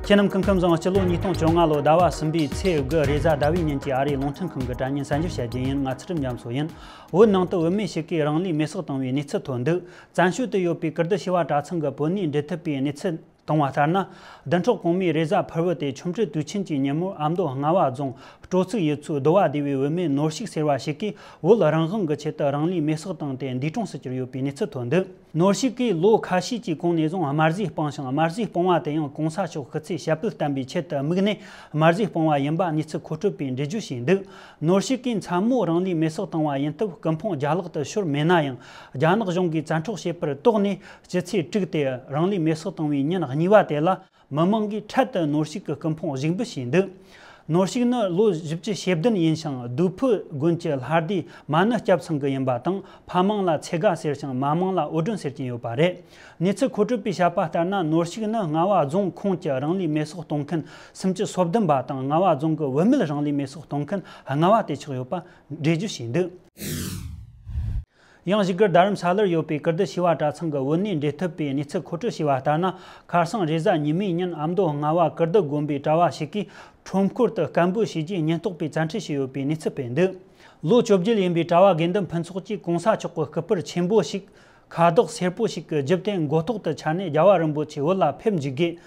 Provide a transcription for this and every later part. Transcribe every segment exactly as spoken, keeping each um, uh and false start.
ཁྱེད་རྣམས་སྐུ་ཁམས་བཟང་། སྤྱི་ལོ་ཉིས་སྟོང་བཅོ་ལྔ་ལོ་ཟླ་བ་གསུམ་པའི་ཚེས་དགུ་རེས་གཟའ་ཟླ་བའི་ཉིན་གྱི་ཨ་རིའི་རླུང་འཕྲིན་ཁང་གི་དྲ་བརྙན་གསར་འགྱུར་བཤད་རྒྱུ་ཡིན། ང་ཚུལ་ཁྲིམས་རྒྱ་མཚོ་ཡིན། བོད་ནང་དུ་བུད་མེད་ཞིག་གིས་རང་ལུས་མེར་སྲེག་བཏང་བའི་གནས་ཚུལ་ཐོན་འདུག་བཙན་བྱོལ་དུ་ཡོད་པའི་ཀིརྟི་ཞི་བ་གྲྭ་ཚང་གི་བོད་གནས་འབྲེལ་མཐུད་པས་གནས་ཚུལ་བཏང་བ་ལྟར་ན། བདུན་ཕྲག་གོང་མའི་རེས་གཟའ་ཕུར་བུ་སྟེ་ཆུ་འབྲུག་དུས་ཆེན་གྱི་ཉིན་མོར་ཨ་མདོ་རྔ་བ་རྫོང་སྤྲོ་ཚིགས་ཡུལ་ཚོའི་རྡོ་བ་སྡེ་བའི་བུད་མེད་ནོར་ཕྱུགས་ཟེར་བ་ཞིག་གིས་བོད་རང་དབང་གི་ཆེད་དུ་རང་ལུས་མེར་སྲེག་བཏང་སྟེ་འདས་གྲོངས་སུ་གྱུར་ཡོད་པའི་གནས་ཚུལ་ཐོན་འདུག་ནོར་ཕྱུགས་ཀྱིས་ལོ་ཁ་ཤས་ཀྱི་གོང་ནས་བཟུང་དམར་ཟས་སྤངས་ཤིང་། དམར་ཟས་སྤོང་བ་དེ་ཡང་གོང་ས་མཆོག་སྐུ་ཚེ་ཞབས་པད་བརྟན་པའི་ཆེད་དུ་དམིགས་ནས་དམར་ཟས་སྤོང་བ་ཡིན་པ་གནས་ཚུལ་མཁོ་སྤྲོད་པས་འགྲེལ་བརྗོད་བྱས་འདུག་ནོར་ཕྱུགས་ཀྱིས་མཚན་མོ་རང་ལུས་མེར་སྲེག་བཏང་བ་ཡིན་སྟབས། སྐུ་ཕུང་རྒྱ་ལག་ཏུ་ཤོར་མེད་ན་ཡང་། རྒྱ་ནག་གཞུང་གིས་བཙན་འཕྲོག་བྱས་པར་དོགས་ནས། སྤྱི་ཚེས་དྲུག་སྟེ་རང་ལུས་མེར་སྲེག་བཏང་བའི་ཉིན་གཉིས་པ་དེ་ལ། མི་མང་གིས་འཕྲལ་དུ་ནོར་ཕྱུགས་ཀྱི་སྐུ་ཕུང་གཟིགས་འབུལ་བྱས་འདུག་ནོར་ཕྱུགས་ནི་ལོ་བཞི་བཅུ་ཞེ་བདུན་ཡིན་ཞིང་། རྡོ་ཕུ་དགོན་གྱི་ལྷ་སྡེ་མ་ཎི་སྐྱབས་ཚང་གི་ཡིན་པ་དང་། ཕ་མིང་ལ་ཚེ་དགའ་ཟེར་ཞིང་། མ་མིང་ལ་འོ་སྒྲོན་ཟེར་གྱིན་ཡོད་པ་རེད། གནས་ཚུལ་མཁོ་སྤྲོད་པས་བཤད་པ་ལྟར་ན། ནོར་ཕྱུགས་ནི་རྔ་བ་རྫོང་ཁོངས་ཀྱི་རང་ལུས་མེར་སྲེག་གཏོང་མཁན་སུམ་ཅུ་སོ་བདུན་པ་དང་། རྔ་བ་རྫོང་གི་བུད་མེད་རང་ལུས་མེར་སྲེག་གཏོང་མཁན་ལྔ་བ་དེ་ཆགས་ཡོད་པ་འགྲེལ་བརྗོད་བྱས་འདུག་ཡང་བཞུགས་སྒར་རྡ་རམ་ས་ལར་ཡོད་པའི་ཀིརྟི་ཞི་བ་གྲྭ་ཚང་གི་བོད་གནས་འབྲེལ་མཐུད་པས་གནས་ཚུལ་མཁོ་སྤྲོད་བྱས་པ་ལྟར་ན། ཁ་སང་རེས་གཟའ་ཉི་མའི་ཉིན་ཨ་མདོ་རྔ་བ་ཀིརྟི་དགོན་པའི་གྲྭ་བ་ཞིག་གིས་ཁྲོམ་སྐོར་དུ་སྐད་འབོད་བྱས་རྗེས་ཉེན་རྟོག་པས་བཙན་ཁྲིད་བྱས་ཡོད་པའི་གནས་ཚུལ་སྤེལ་འདུག་ལོ་བཅོ་བརྒྱད་ཡིན་པའི་གྲྭ་བ་དགེ་འདུན་ཕུན་ཚོགས་ཀྱིས་གོང་ས་མཆོག་གི་སྐུ་པར་ཆེན་པོ་ཞིག་ཁ་དོག་སེར་པོ་ཞིག་གི་རྒྱབ་རྟེན་མགོ་ཐོག་ཏུ་འཕྱར་ནས། རྒྱལ་བ་རིན་པོ་ཆེ་བོད་ལ་ཕེབས་འཇུག་དགོས།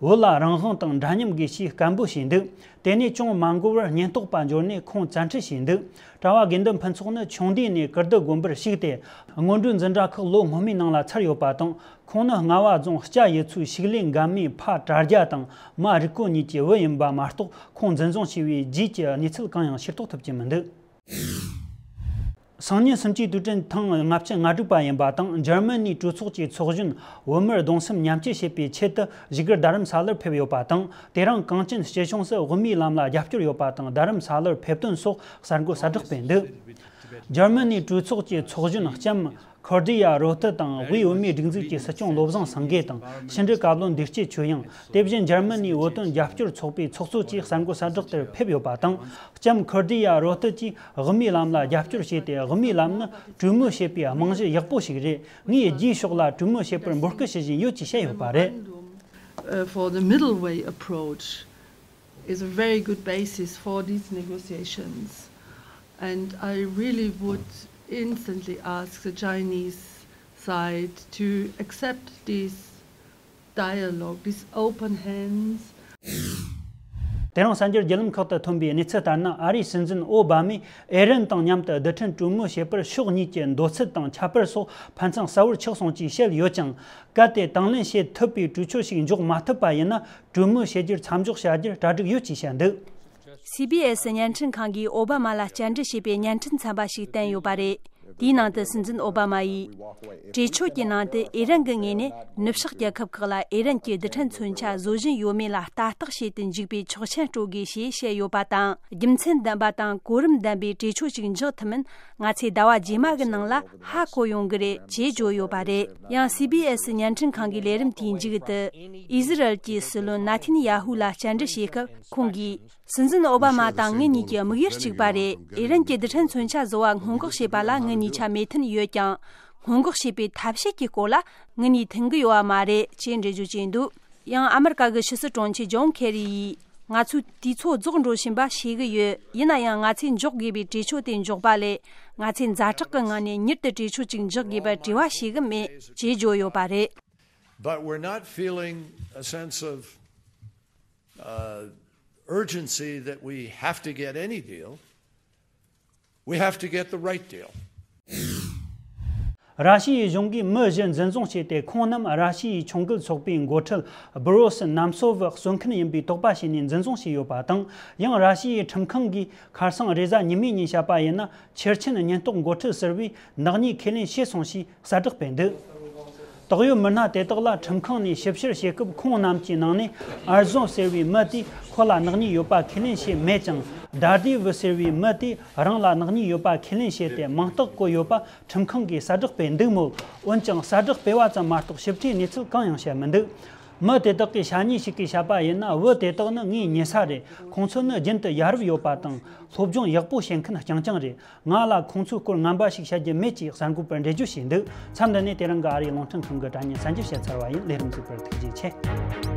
བོད་ལ་རང་དབང་དང་འདྲ་མཉམ་དགོས་ཞེས་སྐད་འབོད་བྱས་འདུག་དེ་ནས་ཅུང་མ་འགོར་བར་ཉེན་རྟོག་པ་འབྱོར་ནས་ཁོང་བཙན་ཁྲིད་བྱས་འདུག་གྲྭ་བ་དགེ་འདུན་ཕུན་ཚོགས་ནི་ཆུང་དུས་ནས་ཀིརྟི་དགོན་པར་ཞུགས་ཏེ། སྔོན་འགྲོའི་འཛིན་གྲྭ་ཁག་ལོ་སྔོན་མའི་ནང་ལ་ཚར་ཡོད་པ་དང་། ཁོང་ནི་རྔ་བ་རྫོང་སྐྱ་ཡུལ་ཚོའི་ཕྱུགས་ལས་འགན་མི་ཕ་དྲ་རྒྱ་དང་མ་རིག་གོ་གཉིས་ཀྱི་བུ་ཡིན་པ་མ་གཏོགས། ཁོང་འཛིན་བཟུང་བྱས་པའི་རྗེས་ཀྱི་གནས་ཚུལ་གང་ཡང་ཤེས་རྟོགས་ཐུབ་ཀྱི་མི་འདུག་སང་ཉིན་སུམ་ཅུའི་དུས་དྲན་ཐེངས་ལྔ་བཅུ་ང་དྲུག་པ་ཡིན་པ་དང་། འཇར་མ་ནིའི་གྲོས་ཚོགས་ཀྱི་ཚོགས་གཞོན་བོད་མིར་གདུང་སེམས་མཉམ་སྐྱེད་བྱེད་པའི་ཆེད་དུ་བཞུགས་སྒར་རྡ་རམ་ས་ལར་ཕེབས་ཡོད་པ་དང་། དེ་རིང་གངས་ཅན་སྐྱིད་གཤོངས་སུ་དབུ་མའི་ལམ་ལ་རྒྱབ་སྐྱོར་ཡོད་པ་དང་། རྡ་རམ་ས་ལར་ཕེབས་དོན་སོགས་གསར་འགོད་གསལ་བསྒྲགས་སྤེལ་འདུག་འཇར་མ་ནིའི་གྲོས་ཚོགས་ཀྱི་ཚོགས་གཞོན་ལྕམ་ཁོར་ཌི་ཡ་རོ་ཏི་དང་། དབུས་བོད་མིའི་སྒྲིག་འཛུགས་ཀྱི་སྲིད་སྐྱོང་བློ་བཟང་སེང་གེ་དང་། ཕྱི་འབྲེལ་བཀའ་བློན་འདས་སྐྱེས་ཆོས་དབྱིངས། དེ་བཞིན་འཇར་མ་ནིའི་བོད་དོན་རྒྱབ་སྐྱོར་ཚོགས་པའི་ཚོགས་གཙོ་བཅས་གསར་འགོད་གསལ་བསྒྲགས་དེར་ཕེབས་ཡོད་པ་དང་། ལྕམ་ཁོར་ཌི་ཡ་རོ་ཏི་གྱིས་དབུ་མའི་ལམ་ལ་རྒྱབ་སྐྱོར་བྱས་ཏེ། དབུ་མའི་ལམ་ནི་གྲོས་མོལ་བྱེད་པའི་རྨང་གཞི་ཡག་པོ་ཞིག་རེད། ངས་རྒྱའི་ཕྱོགས་ལ་གྲོས་མོལ་བྱེད་པར་འབོད་སྐུལ་ཞུ་བཞིན་ཡོད་ཅེས་བཤད་ཡོད་པ་རེད། Uh, for the middle way approach is a very good basis for these negotiations. And I really would instantly ask the Chinese side to accept this dialogue, this open hands. དེ་རིང་གསར་འགྱུར་བརྒྱུད་ལམ་ཁག་ཏུ་ཐོན་པའི་གནས་ཚུལ་ལྟར་ན། ཨ་རིའི་སྲིད་འཛིན་ཨོ་བྷ་མས་ཨེ་རན་དང་མཉམ་དུ་རྡུལ་ཕྲན་གྲོས་མོལ་བྱེད་པར་ཕྱོགས་གཉིས་ཀྱི་འདོད་ཚུལ་དང་ཁྱད་པར་སོགས་ཕན་ཚུན་གསལ་བོར་ཆགས་སོང་ཅེས་བཤད་ཡོད་ཀྱང་། གལ་ཏེ་དང་ལེན་བྱེད་ཐུབ་པའི་གྲོས་ཆོད་ཞིག་འཇོག་མ་ཐུབ་པ་ཡིན་ན། གྲོས་མོལ་བྱེད་རྒྱུར་མཚམས་འཇོག་བྱ་རྒྱུར་གྲ་སྒྲིག་ཡོད་ཅེས་བཤད་འདུག་སི་བི་ཨེ་སི་བརྙན་འཕྲིན་ཁང་གིས་ཨོ་བྷ་མ་ལ་བཅར་འདྲི་བྱས་པའི་བརྙན་འཕྲིན་ཚན་པ་ཞིག་བསྟན་ཡོད་པ་རེད། དེའི་ནང་དུ་སྲིད་འཛིན་ཨོ་བྷ་མ་ཡིས། གྲོས་ཆོད་ཀྱི་ནང་དུ་ཨི་རན་གྱི་ངོས་ནས་ནུབ་ཕྱོགས་རྒྱལ་ཁབ་ཁག་ལ་ཨི་རན་གྱི་རྡུལ་ཕྲན་མཚོན་ཆ་བཟོ་བཞིན་ཡོད་མེད་ལ་ལྟ་རྟོག་བྱེད་དུ་འཇུག་པའི་ཆོག་མཆན་སྤྲོད་དགོས་ཞེས་བཤད་ཡོད་པ་དང་། རྒྱུ་མཚན་ལྡན་པ་དང་གོ་རིམ་ལྡན་པའི་གྲོས་ཆོད་ཅིག་འཇོག་ཐུབ་མིན། ང་ཚོས་ཟླ་བ་རྗེས་མ་གི་ནང་ལ་ཧ་གོ་ཡོང་གི་རེད་ཅེས་བརྗོད་ཡོད་པ་རེད། ཡང་སི་བི་ཨེ་སི་བརྙན་འཕྲིན་ཁང་གི་ལས་རིམ་དེའི་མཇུག་ཏུ། ཨི་ཟི་རལ་གྱི་སྲིད་བློན་ན་ཐན་ཡ་ཧུ་ལ་བཅར་འདྲི་བྱེད་སྐབས་ཁོང་གིས། སྲིད་འཛིན་ཨོ་བྷ་མ་དང་ངེད་གཉིས་ཀྱི་དམིགས་ཡུལ་གཅིག་པ་རེད། ཨི་རན་གྱི་རྡུལ་ཕྲན་མཚོན་ཆ་བཟོ་བ་སྔོན་འགོག་བྱེད་པ་ལ་ངེད་གཉིས་ཆ་མོས་མཐུན་ཡོད་ཀྱང་། སྔོན་འགོག་བྱེད་པའི་ཐབས་ཤེས་ཀྱི་སྐོར་ལ་ངེད་གཉིས་མཐུན་གྱི་ཡོད་པ་མ་རེད་ཅེས་འགྲེལ་བརྗོད་བྱས་འདུག་ཡང་ཨ་མི་རི་ཀ་གི་ཕྱི་སྲིད་དྲུང་ཆེ་ཇོན་ཁེ་རི་ཡིས། ང་ཚོའི་དུས་ཚོད་རྫོགས་འགྲོ་བཞིན་པ་ཤེས་ཀྱི་ཡོད། ཡིན་ན་ཡང་ང་ཚོས་འཇོག་དགོས་པའི་གྲོས་ཆོད་དེ་འཇོག་པ་ལས། ང་ཚོས་ཛ་དྲག་གི་ངང་ནས་མྱུར་དུ་གྲོས་ཆོད་ཅིག་འཇོག་དགོས་པར་རེ་བ་བྱེད་ཀྱི་མེད་ཅེས་བརྗོད་ཡོད་པ་རེད། But we're not feeling a sense of uh, urgency that we have to get any deal. We have to get the right deal. ར་ཤི་ཡའི་གཞུང་གིས་མི་བཞི་འཛིན་བཟུང་བྱས་ཏེ། ཁོང་རྣམས་ར་ཤི་ཡའི་ཁྱོན་བརྒལ་ཚོགས་པའི་འགོ་ཁྲིད་བྷོ་རི་སི་ནེམ་ཚོ་ཝི་གསོད་མཁན་ཡིན་པའི་དོགས་པ་བྱས་ནས་འཛིན་བཟུང་བྱས་ཡོད་པ་དང་། ཡང་ར་ཤི་ཡའི་ཁྲིམས་ཁང་གིས་ཁ་སང་རེས་གཟའ་ཉི་མའི་ཉིན་བཤད་པ་ཡིན་ན། ཆེར་ཆེན་ཉེན་རྟོག་འགོ་ཁྲིད་ཟུར་པས་ནག་ཉེས་ཁས་ལེན་བྱས་སོང་ཞེས་གསལ་བསྒྲགས་སྤེལ་འདུག་དོགས་ཡོད་མི་སྣ་དེ་དག་ལ་ཁྲིམས་ཁང་ནས་ཞིབ་བཤེར་བྱེད་སྐབས། ཁོང་རྣམས་ཀྱི་ནང་ནས་ཨར་ཟོ་ཟེར་བའི་མི་དེས་ཁོ་ལ་ནག་ཉེས་ཡོད་པ་ཁས་ལེན་བྱས་མེད་ཀྱང་། དཱ་དེ་ཝི་ཟེར་བའི་མི་དེས་རང་ལ་ནག་ཉེས་ཡོད་པ་ཁས་ལེན་བྱས་ཏེ། མིང་རྟགས་བཀོད་ཡོད་པ་ཁྲིམས་ཁང་གིས་གསལ་བསྒྲགས་སྤེལ་འདུག་མོད། འོན་ཀྱང་གསལ་བསྒྲགས་སྤེལ་བ་ཙམ་མ་གཏོགས་ཞིབ་ཕྲའི་གནས་ཚུལ་གང་ཡང་བཤད་མི་འདུག་མི་དེ་དག་གི་ཞ་ཉེ་ཞིག་གིས་བཤད་པ་ཡིན་ན། བུ་དེ་དག་ནི་ངའི་ཉེ་ས་རེད། ཁོང་ཚོ་ནི་རྒྱུན་དུ་ཡ་རབས་ཡོད་པ་དང་། སློབ་སྦྱོང་ཡག་པོ་བྱེད་མཁན་རྐྱང་རྐྱང་རེད། ང་ལ་ཁོང་ཚོའི་སྐོར་ངན་པ་ཞིག་བཤད་རྒྱུ་མེད་ཅེས་གསར་འགོད་པར་འགྲེལ་བརྗོད་བྱས་འདུག་མཚམས་འདི་ནས་དེ་རིང་གི་ཨ་རིའི་རླུང་འཕྲིན་ཁང་གི་དྲ་བརྙན་གསར་འགྱུར་བཤད་ཚར་བ་ཡིན། ལས་རིམ་གཟིགས་པར་ཐུགས་རྗེ་ཆེ།